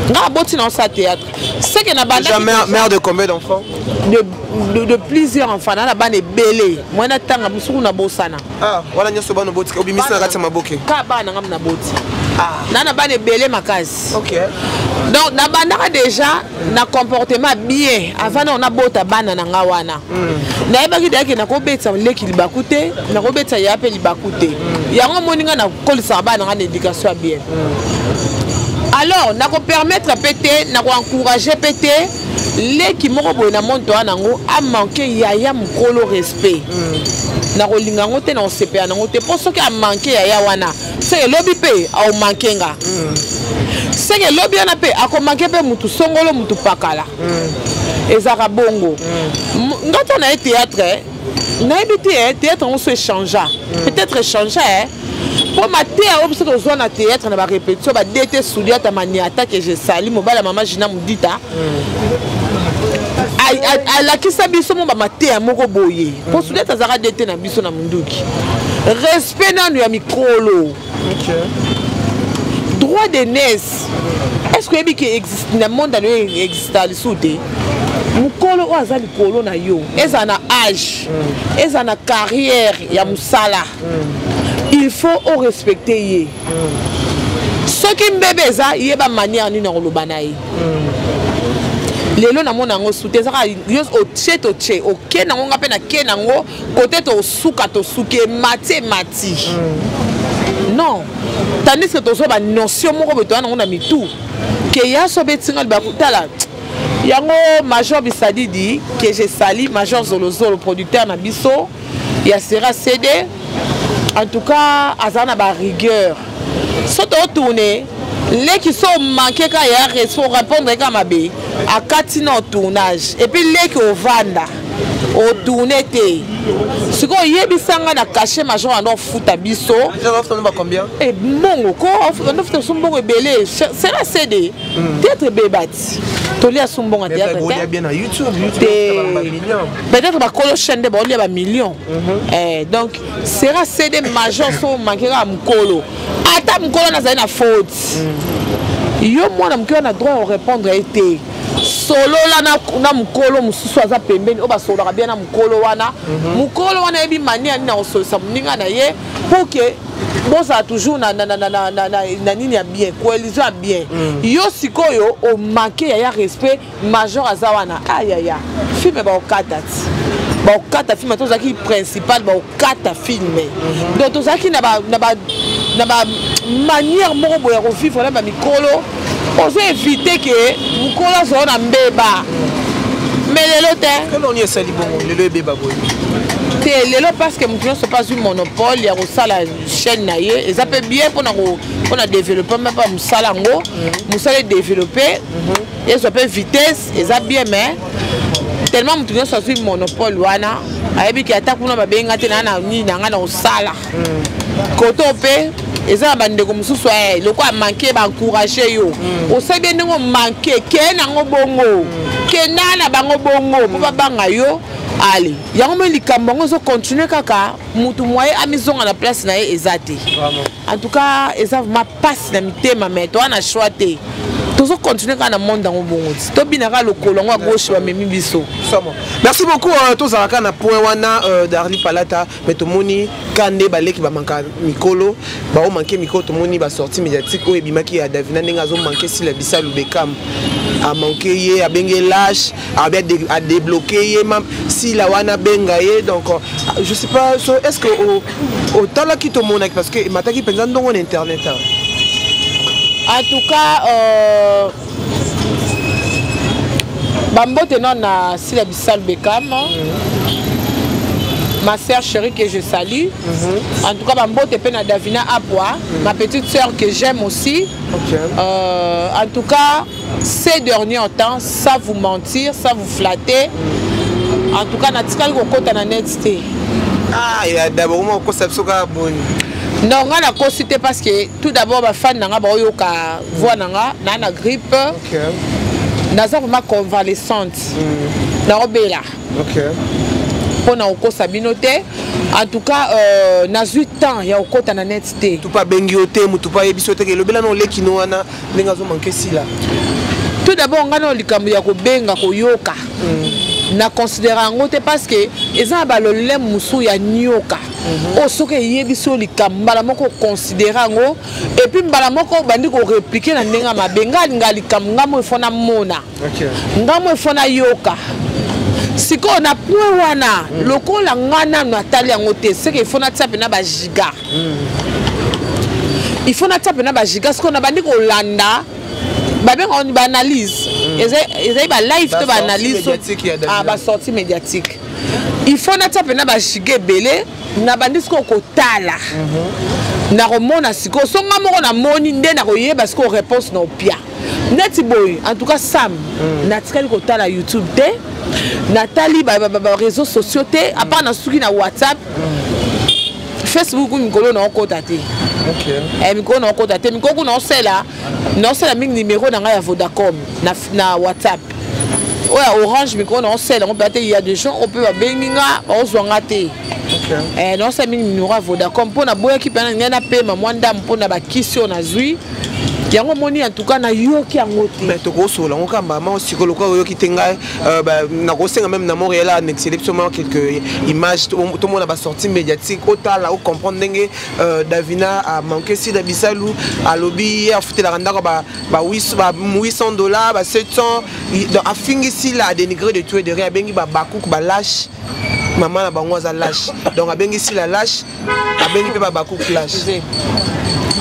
ngai naboti na osala théâtre, seke na Déjà mère de combien d'enfants? De plusieurs enfants. Na bana ebele, moi natanga mosuku nabosana. Ah, wana nyonso bana oboti, obimisi na kati ya maboke? Ka bana nga naboti na bana ebele makasi. Donc nabandaka déjà na comportement bien avant na nabota bana na nga wana. Nayebaki deyaki nakobetisa leki libaku te, nakobetisa ya mpe libaku te. Yango omoni nga nakolisaka bana nga na éducation ya bien. Alors nakopermettre mpe te, nakoencourage mpe te leki moko boye na monto wana yango amanke yaya mokolo respect. Nakolinga yango te, nakosepela nango te, mpo soki amanke yaya wana, seke elobi mpe aomanke nga, seke elobi wana mpe akomanke mpe mutu songolo, mutu pakala. Ezalaka bongo. Nga to na ye théâtre, nayebi te théâtre yango so échangea, peut-être échangea, mpo mateya oyo biso tozwa na théâtre na barépétition, badete Sudiata Maniata ke je sali, mobali ya mama Gina Modita, alakisa biso mo bamateya moko boye, mpo Sudiata azalaka dete na biso na munduki. Respect nanu ya mikolo, droit d'aînesse. Est ce que oyebi ke na monde ano exista lisusu te? Mokolo oyo aza likolo na yo, ezala na âge, ezala na carrière ya mosala, il faut orespecte ye. Soki mbebe eza, yeba manière nini ya koloba na ye. Lelo namona yango su te. Ezaka yo otie, totie, oke nango, nga mpe nake nango kote, tosuka, tosuki, emati, emati. Non, tandis que tozwa banotion moko boye, toya nango na mitu ke ya so abetinga libaku. Tala yango, Major Bisadidi ke je sali, Major Zolozolo, producteur na biso ya Sera CD, en tout cas aza na barigueur. So totourne, leki so omanke ka ya respect, orépondre ka mabe, akati na tournage, et puis leki ovanda, otourne te. Sikoyo oyebisanga na cachet Major ando ofuta biso. Mbongo ko ando futa biso mbongo ebele. Sera CD, théâtre ebeba ti tolia su mbongo ya théâtre te. Peut-être bakolo chaîne nde baolia bamillion. Donc Sera CD, Major so omanke kaka mokolo, ata mokolo nazali na faute, yo mwana moke wana droit ya korépondre ye te. Solola na mokolo mosusu aza pembeni oyo basololaka bien na mokolo wana. Mokolo wana ayebi manière nini na kosolisa moninga na ye pour que bozala toujours na nini ya bien, cohésion ya bien. Yo sikoyo omanke yaya respect, Major aza wana, ayaya, film baokata ti baokata film. Tozalaki principal, baokata film. Donc tozalaki na bamanière moko boye ya kovivre na bamikolo, ozo évite ke mokolo azala na mbeba. Mais lelo te. Eloni esali bongo lelo ebeba boye? Te, lelo parce que moto nyonso mpe azwi monopole ya kosala chaîne na ye. Eza mpe bien mpona développement mpe mosala yango, mosala edéveloppe, ezwa mpe vitesse, eza bien. Mais tellement moto nyonso azwi monopole wana, ayebi ke ata kuna babenga te, naa na nini na ngai na kosala koto. Mpe eza na bandeko mosusu lokola manke baencourage yo, osali bien ndenge omanke, kee nango bongo, kenda na bango bongo mpo babanga yo. Ale yango moi likambo yango ezocontinue kaka, mutu moye amizonga na place na ye eza te. En tout cas eza vraiment mpasi na mitema, mais toza na choix te. Tozocontinue kaka na monde yango bongo ti tobinaka lokolo yango ya gauche bamemi biso. Merci beaucoup. Tozalaka na point wana, Darli Palata, mais tomoni ka nde baleki bamanka mikolo, baomanke mikolo. Tomoni basortie médiatique oyo ebimaki ya Davina, ndenge azomanke Sila Bisalu Bekam, amanke ye, abenge lâche, abi adébloqué ye ma Sila wana abenga ye. Donc je sais pas, so est ce que otalaki, tomonaki, parce que emataki mpenza ndongo na internet, hein? En tout cas, bambote nano na Sila Bisal Bekam, ma sœur chérie que je salue. En tout cas, bambote mpe na Davina Apwa, ma petite sœur que j'aime aussi. En tout cas, ces derniers temps, sans vous mentir, sans vous flatter, en tout cas natikali kokota na net te. Ah, ya d'abord mo okosa biso kaka boni? Non, nga nakosi te, parce que tout d'abord bafani na nga baoyoka voix na nga naa na grippe. Naza vraiment convalescente, naobela. Mpo na kokosa bino te, en tout cas nazwi temps ya kokota na net te. Mutu mpe abengi yo te, mutu mpe ayebi so te ke elobela na oleki no wana ndenge azomanke Sila? Tout d'abord, ngai na likambo ya kobenga koyoka, na considère yango te, parce que eza na baloleme mosusu ya nioka oyo soki eyebi so likambo, mbala moko oconsidère yango, et puis mbala moko obandi korépliquer na ndenge ya mabe. Ngai alinga likambo ngai mo efo namona, ngai mo efo nayoka. Sikoyo na point wana, lokola ngai nano atali yango te, seke ifo natia mpena bagiga, il faut natia mpena bagiga. Sikoyo nabandi kolanda, babengaka ni baanalyse, ezali balive to baanalyse, basortie médiatique. Il faut natia mpena bagiga ebele. Nabandi sikoyo kotala, nakomona sikoyo. So nga moko namoni nde nakoyeba sikoyo réponse na opia neti boye. En tout cas, Sam, natikali kotala YouTube te, natali baréseaux sociaux te, à part nasuki na WhatsApp. Facebook, mikolo naokota te. Mikolo naokota te, mikolo kuna naosala mingi numéro na ngai ya Vodacom na WhatsApp. Oyo ya Orange, mikolo naosala yango mpenza te. Ya des gens oyo mpe babengi nga, baozwa nga te. Naosala mingi numéro ya Vodacom mpo naboyaki mpena ngai napema mwa ndambo mpo na bakisi oyo nazwi yango. Omoni, en tout cas nayoki yango te. Mais tokosola yango kamba ma sikoyo, lokola oyoki te, ngai nakosenga même na Montréal annexele biso mwa quelques images, tomona basortie médiatique, otala, ocomprendre ndenge Davina amanke Sida Bisalu. Alobi ye afutelaka ndako ba 800 $, ba 700. Donc afingi Sila, adénigré de tout et de rien, abengi babakuku balâche, mama na bango aza lâche. Donc abengi Sila lâche, abengi mpe babakuku lâche.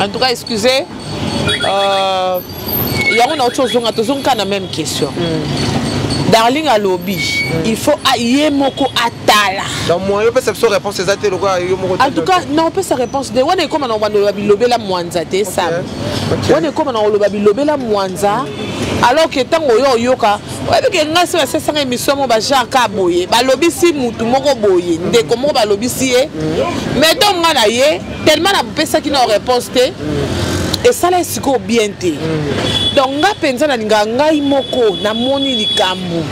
En tout cas, excusez, yango nauti ozonga, tozonga na même question. Darling alobi il faut ye moko atala. Donc moi, yopesa biso réponse eza te, lokola yo moko. En tout cas, naopesa réponse de wana ekóma na kobanda bilobela mwanza te, Sam. Wana ekóma na koloba bilobela mwanza, alors que ntango oyo oyoka, oyebi ke ngai se basesanga émission mo bagenre ka boye, balobisi mutu moko boye, ndeko moko balobisi ye, mais ntango ngai na ye tellement napesaki na réponse te, esala sikoyo bien te. Donc nga mpenza nalingaka ngai moko namoni likambo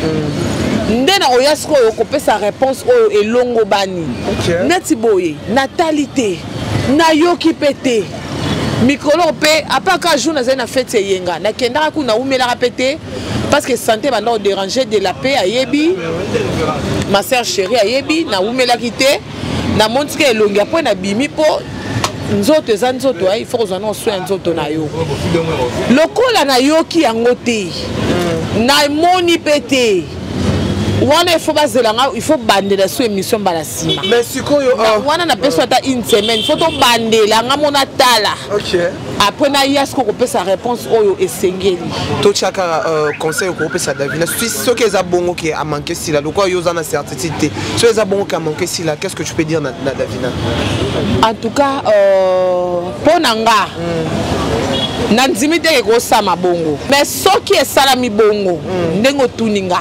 nde nakoya sikoyo kopesa réponse oyo elongo bani. Neti boye natali te, nayoki mpe te. Mikolo mpe apaka jour nazali na fête eyenga, nakendaka kuna, naumelaka mpe te, parce que santé banda kodéranger de la paix. Ayebi, ma sœur chérie ayebi, naumelaki te. Namoni tika elongi apres nabimi, mpo nzoto eza nzoto, il faut kozwa na soin ya nzoto na yo. Lokola nayoki yango te, namoni mpe te, wana il faut bazela nga, il faut bandela so émission mbala nsima. Mais sikoyo wana napesi ata une semaine, il faut tobandela nga mona tala. Après naya sikoyo kopesa réponse oyo esengeli. Totia kaka conseil okopesa Davina soki eza bongo ke amanke Sila, lokola yo oza na certitude te, soki eza bongo ke amanke Sila, qu'est ce que tu peux dire na Davina? En tout cas, mpo na nga, nandimi te ekosama bongo, mais soki esalami bongo, ndenge otuni nga,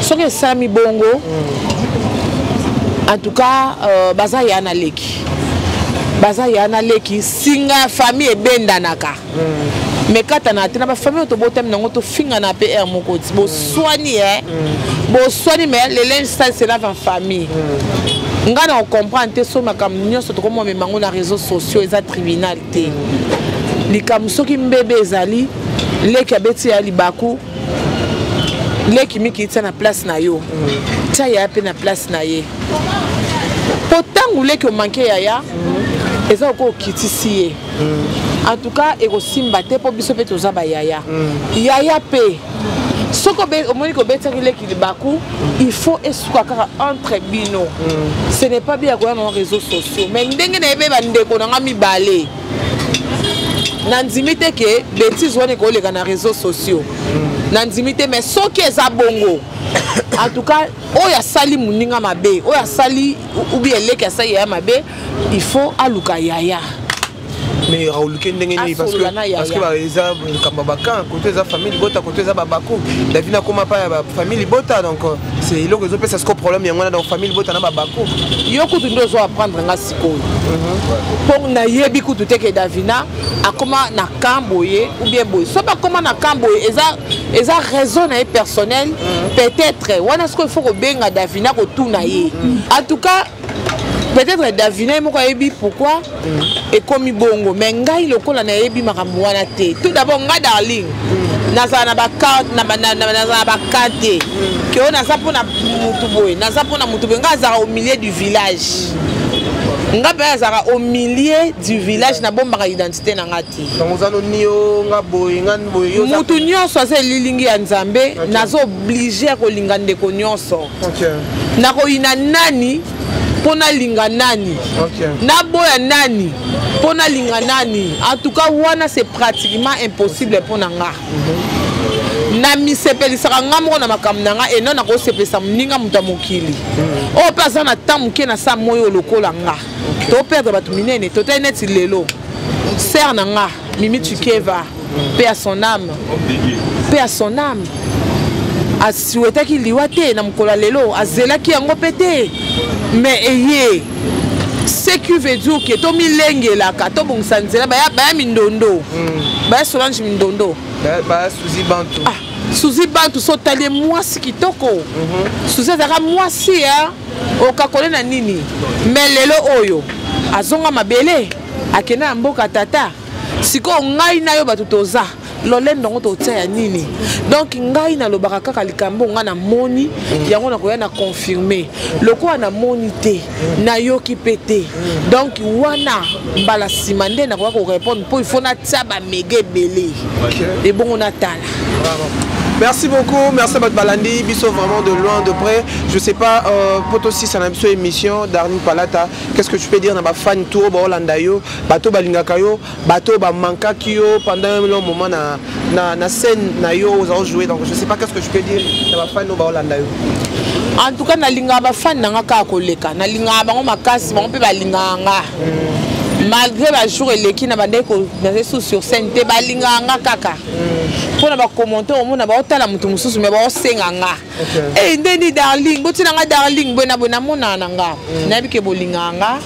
soki esalami bongo, en tout cas, baza ya na leki, baza ya na leki, singa ya famille ebendanaka, mais katana te na bafamille oyo tobotami nango, tofingana mpe aire moko ti boswani, e boswani, mais le linge sale se lave en famille. Ngai na kocomprendre te so makambo nyonso tokomomema yango na réseaux sociaux, eza tribunal te. Likambo soki mbebe ezali, Leki abeti ya libaku, leki miki tia na place na yo, tia yaya mpe na place na ye, mpo ntango leki omanke yaya, eza okoki okitisi ye. En tout cas ekosimba te, mpo biso mpe toza bayaya. Yaya mpe soki omoni kobetaki leki libaku, il faut esuka kaka entre bino. Ce n'est pas bien koya na réseaux sociaux. Mais ndenge nayebi bandeko na nga mibale, nandimi te ke bétise wana ekoleka na réseaux sociaux, nandimi te. Mais soki eza bongo, en tout cas oyo asali moninga mabe, oyo asali ubi eleki asali yaya mabe, il faut aluka yaya. Mais aoluke ndenge nini? Parce que eza likambo ya bakan, koto eza famille libota, koto eza babaku. David akóma pa ya bafamille libota, donc c'est eloko ezopesa siko problème yango wana. Donc famille libota na babaku. Yo kutu nde ozo apprendre nga sikoyo, mpo nayebi kutu te ke Davina akóma na camp boye ou bien boye. So bakóma na camp boye, eza raison na ye personnel peut-être. Wana sikoyo il faut kobenga Davina, kotuna ye. En tout cas peut-être Davina ye moko ayebi pourquoi ekomi bongo. Mais ngai lokola nayebi makambo wana te, tout d'abord ngai Darling nazala na nazala na baka te ke oyo naza mpona mutu boye, naza mpona mutu boye. Ngai azalaka au milieu du village, nga mpe azalaka au milieu du village, nabombaka identité na nga te. Mutu nyonso aza elilingi ya Nzambe. Naza obligé ya kolinga ndeko nyonso. Nakoyina nani mpo nalinga nani? Naboya nani mpo nalinga nani? En tout cas wana c'est pratiquement impossible mpo na nga. Na misepelisaka nga moko na makambo na nga, eno nakosepelisa moninga moto ya mokili oyo mpe aza na temps moke na sa moi oyo lokola nga. Toperdre bato minene, totali neti lelo sœur na nga Mimi Tukeva, paix à son âme, paix à son âme, asouhaitaki liwa te na mokolo ya lelo, azelaki yango mpe te, mais eye. Ce qui veut dire ke tomilengelaka, tobongisa nzela. Baya, baya mindondo, baya Solange mindondo. Baya Suzi Bantu. Ah, Suzi Bantu, so otali ye, mwasi kitoko. Suzi azalaka mwasi ya okakole na nini, mais lelo oyo azonga mabele, akenda na mboka tata. Sikoyo ngai na yo bato toza lolendo yango totia ya nini? Donc ngai nalobaka kaka likambo ngai namoni yango, nakoya na confirme lokola namoni te, nayoki mpe te. Donc wana mbala nsima nde nakoya korépondre, mpo il faut natia bamega ebele ebongo natala. Merci beaucoup, merci à Balandi, biso vraiment de loin, de près. Je sais pas, poto si ça n'a pas émission, Darling Palata, qu'est-ce que tu peux dire dans ma fan tour, ba yo, bato balingaka yo, bato ba mankaki yo pendant un long moment na scène na yo aux jouer. Donc je sais pas qu'est-ce que tu peux dire dans ma fan ba Hollanda yo. En tout cas nalingaka bafan na nga kaka koleka, nalingaka bango makasi, bango mpe balingaka nga malgré bajour eleki na bandeki naza su sur scène te, balingaka nga kaka. Mpona bacommentaire omona baotala moto mosusu, me baosenga nga e ndeni Darling, botina nga Darling boye na boye. Namonaka na nga, nayebi ke bolingaka nga,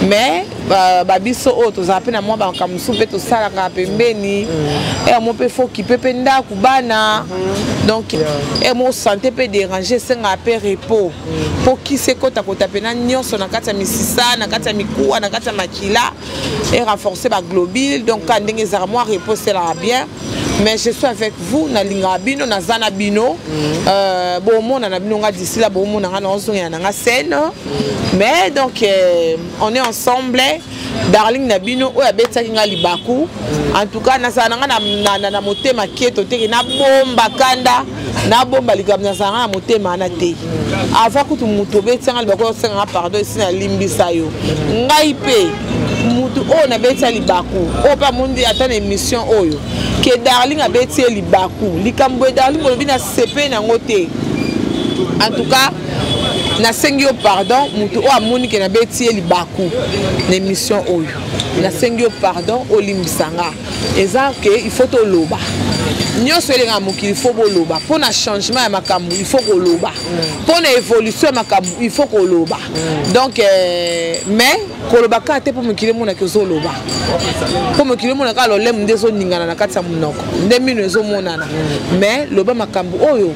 mais babiso oyo tozala mpe na mwa makambo mosusu mpe tosalaka pembeni ere mo mpe faut kipe mpe ndako, bana. Donc ere mo santé mpe dérange, esengaka mpe repos, mpo kisi ekotakota mpena nyonso na kati ya misisa, na kati ya mikuwa, na kati ya makila, et renforcer baglobule. Donc ka ndenge ezalaka, mwa repos esalaka bien. Mais je suis avec vous, nalingaka bino, naza na bino. Bomona na bino nga d'ici là, bomona nga naozongela na nga scène. Mais donc on est ensemble. Darling na bino oyo abetaki nga libaku, en tout cas nazala na nga na motema keto teke nabomba kanda, nabomba likambo, nazala nga na motema wana te. Avant kutu moto obetianga libaku osenganga pardon, esi nalimbisa yo. Ngai mpe mutu oyo nabeti libaku oyo mpe amoni ata na émission oyo ke Darling abeti ye libaku, likambo ye Darling olobi na sepe nango te. En tout cas nasengi yo pardon. Mutu oyo amoni ke nabeti ye libaku na émission oyo, nasengi yo pardon, olimbisa nga. Eza ke il faut toloba nyonso elengaka mokili, faut boloba mpo na changement ya makambo, il faut koloba mpo na évolution ya makambo, il faut koloba. Donc mais koloba kaka te mpo mokili emonaki ozoloba, mpo mokili emona kaka lolemo nde ezoningana na kati ya monoko, nde mino ezomonana. Mais loba makambo oyo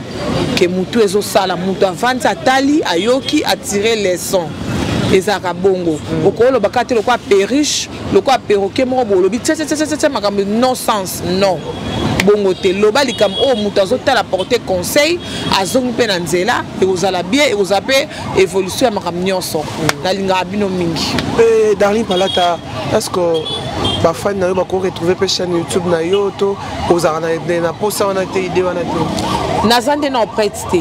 ke mutu ezosala, mutu avandi, atali, ayoki, atire leçon. Ezalaka bongo. Okoloba kaka te lokola perruche, lokola perroquet moko bolobi tiatiatiatia makambo non sens, non. Bongo te, loba likambo oyo moto azotala, porter conseil, azongi mpe na nzela, ekozala bien, ekozala mpe évolution ya makambo nyonso. Nalingaka bino mingi. Darling Palata, est ce que bafani na yo bakoretrouve mpe chaîne YouTube na yo, to ozalaka na posa wana te, idée wana te? Naza nde na prête te.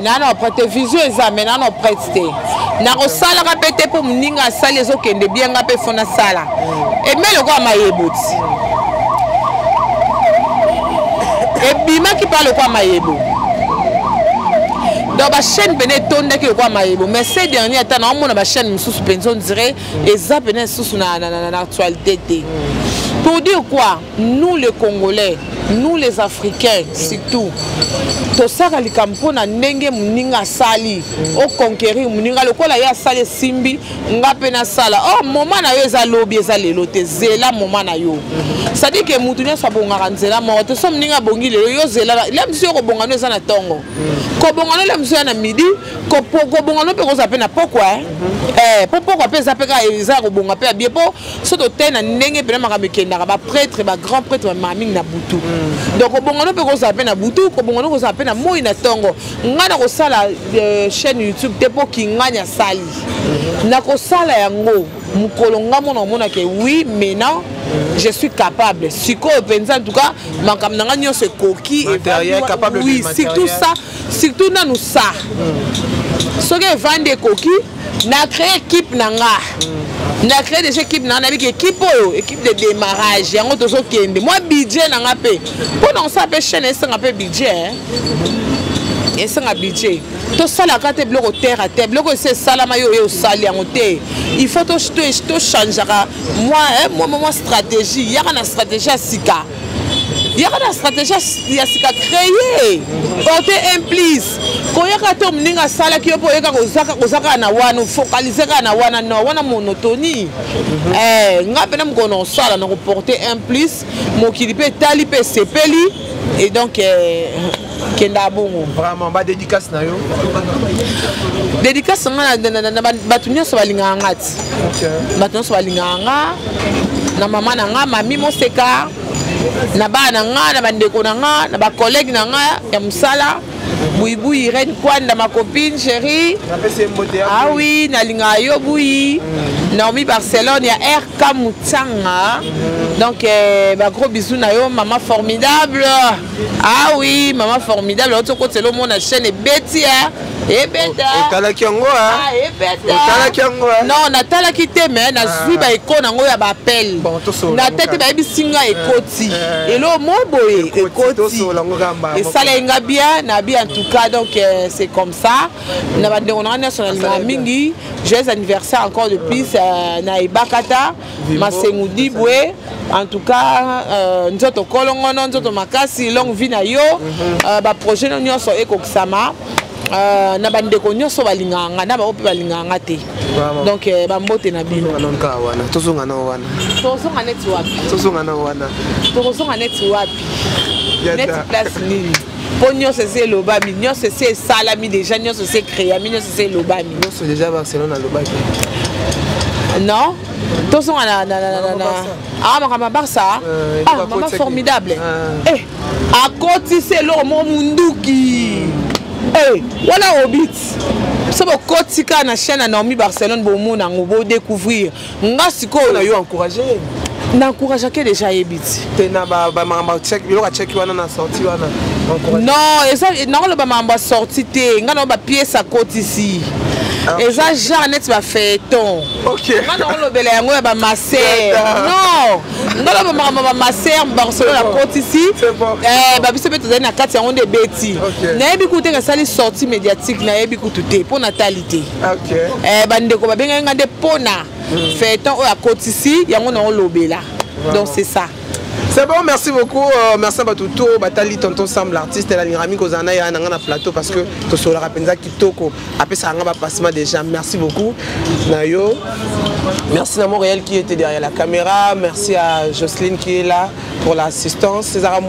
Naa na prête te, vision eza, mais naa na prête te. Nakosalaka mpe te, mpo moninga asali, ezokende bien, nga mpe fo nasala. Eme lokola mayebo ti ebimaki mpa lokola mayebo, donc bachaîne pene etondaki lokola mayebo. Mais ces dernier ata naomona bachaîne mosusu mpenza, on dirait eza pene lisusu na actualité te. Pour dire quoi? Nous les Congolais, nous les Africains surtout, tosaka likambo mpo na ndenge moninga asali, oconquérir moninga lokola ye asali, esimbi, nga mpe nasala. Or moment na yo eza lobi, eza lelo te. Zela moment na yo. C'est-à-dire ke mutu nyonso abongaka nzela moko te. So moninga abongi lelo, yo zela. Le mosusu yo kobonga no eza na ntongo, kobonga no le mosusu ya na midi, kobonga no mpe kozala mpe na pokwa. Po pokwa mpe eza mpe kaka, eza ya kobonga mpe ya bien. Mpo so totali na ndenge mpena makambo ekendaka, baprêtre, bagrand prêtre bamaka mingi na butu. Donc kobonga no mpe kozala mpe na butu, kobonga no kozala mpe na moi, na ntongo. Ngai na kosala chaîne YouTube te mpo kingani asali. Nakosala yango mokolo nga mona omonake: oui, maintenant je suis capable. Sikoyo mpenza, en tout cas, makambo na nga nyonso ekoki. Oui, surtout ça, surtout nanu ça. Soki evandi, ekoki, na créé équipe na nga. Na créé déjà équipe na nga, nabiki équipe oyo, équipe de démarrage. Yango tozokende mwa budget na nga mpe mpo na kosala mpe chaîne. Esanga mpe budget, esanga budget. Tosalaka te biloko terre à terre, biloko esi esalama, yo oye osali yango te. Il faut tochangeaka mwa stratégie. Yaka na stratégie ya sika, yaka na stratégie ya sika, créer, porter un plus. Koyaka te moninga asalaki, yo mpo oyeka koza kaka na wana, focaliser kaka na wana. Non, wana monotonie. Nga mpena mokolo na kosala, na koporter un plus, mokili mpe etali mpe esepeli. Et donc kenda bongo. Vraiment, badédicace na yo? Dédicace nga na bato nyonso balingaka nga ti, bato nyonso balingaka nga, na mama na nga, mami Moseka, na bana na nga, na bandeko na nga, na bacollègue na nga ya mosala, Buibui, Irene Kwanda, ma copine chérie. Ah oui, nalingaka yo Bui. Naomi Barcelone ya RK Mutsanga. Donc ba gros bisous na yo, maman formidable. Ah oui, maman formidable, otokotela omona chaîne ebeti ebeta. Otalaki yango? Ebeta. Otalaki yango? Non, natalaki te, mais nazwi baeko nango ya baappel na te te, bayebisi nga ekoti elo mo boye, ekoti, esalaki nga bien na bi. En tout cas, donc c'est comme ça. Na bandeko na nga nyonso nalingaka mingi, joyeux anniversaire encore de plus na Ebakata Masengu Dibwe. En tout cas, nzoto kolongono, nzoto makasi, longue vie na yo, baprojet no nyonso ekokisama. Na bandeko nyonso balingaka nga, na bango mpe balingaka nga te. Donc bambote na bino. Wana tozonga na wana. Tozonga neti wapi? Tozonga na wana. Tokozonga neti wapi, neti place nini? Mpo nyonso esi elobami, nyonso esi esalami déjà, nyonso esi ecréami, nyonso esi elobami. Nyonso déjà Barcelone alobaki. Non, tozonga na ah, makambo ya Barça. Ah, mama formidable, eh, akotisi eloko moko, munduki wana obit. So bokoti kaka na chaîne ya Naomi Barcelone, bomona yango, bodécouvrir nga sikoyo. Na yo encouragé? Naencourageake déjà, ayebi ti. Te, na bamakambo biloko acheki wana na sorti wana. Non, eza nakoloba makambo ya sorti te. Nga nango bapièce akotisi eza genre neti bafeuilleton. Nga nakolobela yango ya bamaser. Non, nga loba makambo ya bamaser. Barcelone akotisi, babiso mpe tozali na kati yango nde ebeti. Nayebi kutu te kasali sortie médiatique, nayebi kutu te mpo natali te. Bandeko babengaki nga nde mpona feuilleton oyo akotisi, yango naolobela. Donc c'est ça. C'est bon, merci beaucoup. Merci à tout Batali, tonton Sam, l'artiste, la Nirami Kozana, ya nanga na plateau parce que to sur la rapenza kitoko. Après ça nga passement déjà. Merci beaucoup. Nayo. Merci à Montréal qui était derrière la caméra. Merci à Jocelyne qui est là pour l'assistance. César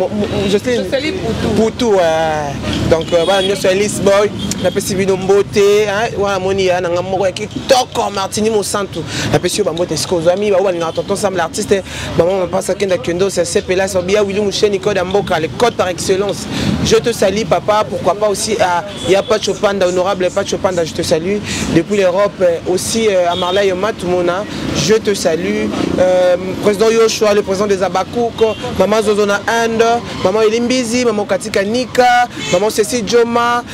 Jocelyne Poutou. Poutou, ouais. Donc voilà, nous sommes Alice Boy. Napesi bino mbote, hein, wana moni ya nanga moko ya kitoko, Martini Mosantu. Napesi yo bambote esika ozwami, ba balingaka tonton Sam l'artiste, maman mapasa kenda kendo. Sepelas Bia Willy Moucheni code Mboka, le code par excellence. Je te salue papa, pourquoi pas aussi à Yapacho Panda, honorable Pacho Panda, je te salue depuis l'Europe, aussi à Marley Matumona, je te salue. Président Yoshua, le président des Abakouk, maman Zozona Inde, maman Elimbizi, maman Katika Nika, maman Cécile Joma,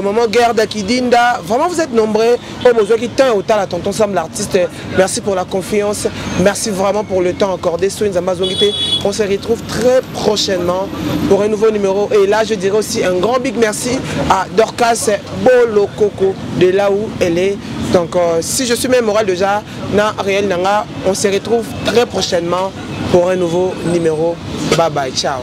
maman Gerda Kidinda. Vraiment vous êtes nombreux. Oh besoin qui tient au la tonton Sam l'artiste. Merci pour la confiance. Merci vraiment pour le temps accordé. On se retrouve très prochainement pour un nouveau numéro. Et là, je dirais aussi un grand big merci à Dorcas Bolokoko de là où elle est. Donc, si je suis même moral déjà, na réel nanga, on se retrouve très prochainement pour un nouveau numéro. Bye bye, ciao.